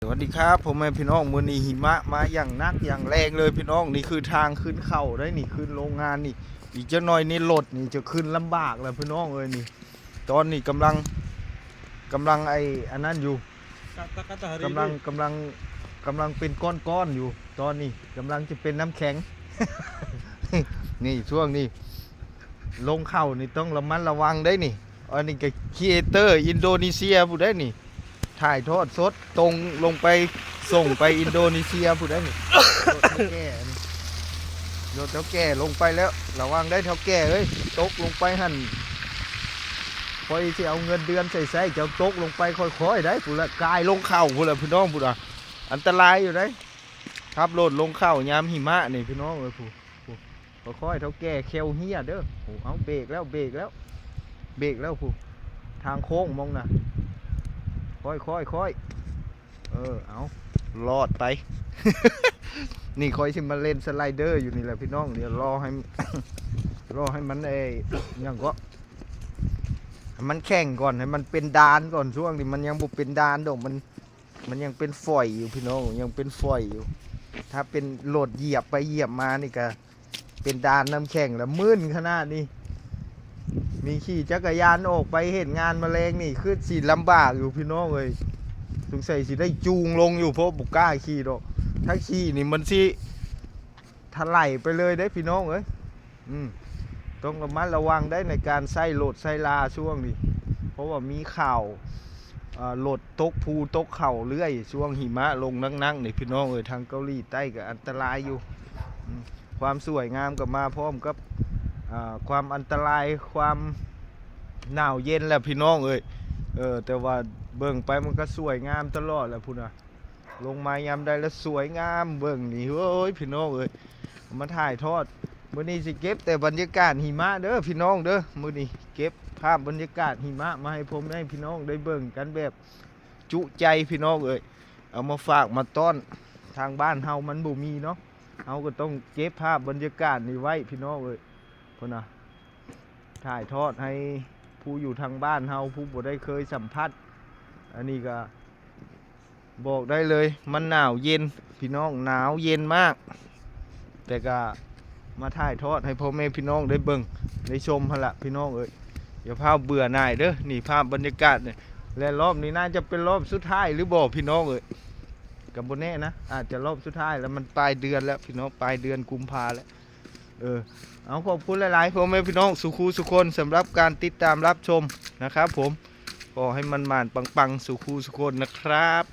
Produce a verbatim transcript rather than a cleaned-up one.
สวัสดีครับพ่อแม่พี่น้อง มื้อนี้หิมะมาอย่างหนักอย่างแรงเลยพี่น้อง นี่คือทางขึ้นเขาได้นี่ ขึ้นโรงงานนี่ อีกจักหน่อยนี่รถนี่จะขึ้นลำบากแล้วพี่น้องเอ้ยนี่ ตอนนี้กำลังกำลังไอ้อันนั้นอยู่ กำลังกำลังกำลังเป็นก้อนๆอยู่ ตอนนี้กำลังจะเป็นน้ำแข็ง นี่ช่วงนี้ ลงเขานี่ต้องระมัดระวังได้นี่ อันนี้ก็ครีเอเตอร์อินโดนีเซียผู้ได้นี่ ถ่ายทอดสดตรงลงไปส่งไปอินโดนีเซียผู้ได้นี่ รถเฒ่าแก่นี่ รถเฒ่าแก่ลงไปแล้ว ระวังได้เฒ่าแก่เอ้ย ตกลงไปหั่น พอสิเอาเงินเดือนใส่ใส่เจ้าตกลงไปค่อยๆได้ผู้ละ กายลงเขาผู้ละพี่น้องผู้ละ อันตรายอยู่ได้ ขับรถลงเขายามหิมะนี่พี่น้องเอ้ยผู้ ผู้ ค่อยๆเฒ่าแก่แข้วเฮียเด้อ ผู้ เอาเบรกแล้ว เบรกแล้ว เบรกแล้วผู้ ทางโค้งมองนะ ค่อยๆค่อยๆ เออ เอา รอดไป นี่ค่อยสิมาเล่นสไลเดอร์อยู่นี่แหละพี่น้อง เดี๋ยวรอให้ รอให้มันไอ้หยังก็ ให้มันแข็งก่อน ให้มันเป็นดานก่อน ช่วงนี้มันยังบ่เป็นดานดอก มัน มันยังเป็นฝอยอยู่พี่น้อง ยังเป็นฝอยอยู่ ถ้าเป็นรถเหยียบไปเหยียบมานี่ก็ เป็นดานน้ำแข็งแล้วมึนขนาดนี้ นี่ขี่จักรยานออกไปเฮ็ดงานมาแลงนี่ คือสิลำบากอยู่พี่น้องเอ้ย สงสัยสิได้จูงลงอยู่ เพราะบ่กล้าขี่ดอก ถ้าขี่นี่มันสิถลายไปเลยเด้พี่น้องเอ้ย อืม ต้องระมัดระวังได้ในการใช้รถใช้ลาช่วงนี้ เพราะว่ามีข่าว เอ่อ รถตกภูตกเขาเรื่อย ช่วงหิมะลงหนักๆนี่พี่น้องเอ้ย ทางเกาหลีใต้ก็อันตรายอยู่ อืม ความสวยงามก็มาพร้อมกับ อ่า ความอันตราย ความหนาวเย็นแหละพี่น้องเอ้ย เออ แต่ว่าเบิ่งไปมันก็สวยงามตลอดแหละพุ้นนะ ลงมายามใดแล้วสวยงาม เบิ่งนี่ เฮ้ย พี่น้องเอ้ย มาถ่ายทอด มื้อนี้สิเก็บแต่บรรยากาศหิมะเด้อพี่น้องเด้อ มื้อนี้เก็บภาพบรรยากาศหิมะมาให้พ่อแม่พี่น้องได้เบิ่งกันแบบจุใจพี่น้องเอ้ย เอามาฝากมาต้อน ทางบ้านเฮามันบ่มีเนาะ เฮาก็ต้องเก็บภาพบรรยากาศนี้ไว้พี่น้องเอ้ย พุ้นนะ ถ่ายทอดให้ผู้อยู่ทางบ้านเฮา ผู้บ่ได้เคยสัมผัส อันนี้ก็ บอกได้เลย มันหนาวเย็น พี่น้อง หนาวเย็นมาก แต่ก็มาถ่ายทอดให้พ่อแม่พี่น้องได้เบิ่งได้ชมหั่นละพี่น้องเอ้ย อย่าพาเบื่อหน่ายเด้อ นี่ภาพบรรยากาศเนี่ย และรอบนี้น่าจะเป็นรอบสุดท้ายหรือบ่พี่น้องเอ้ย ก็บ่แน่นะ อาจจะรอบสุดท้ายแล้ว มันปลายเดือนแล้วพี่น้อง ปลายเดือนกุมภาแล้ว เออ เอาขอบคุณหลายๆพ่อแม่พี่น้องสู่คู่สู่คนสำหรับการติดตามรับชมนะครับผม ขอให้มันหมานปังๆสู่คู่สู่คนนะครับ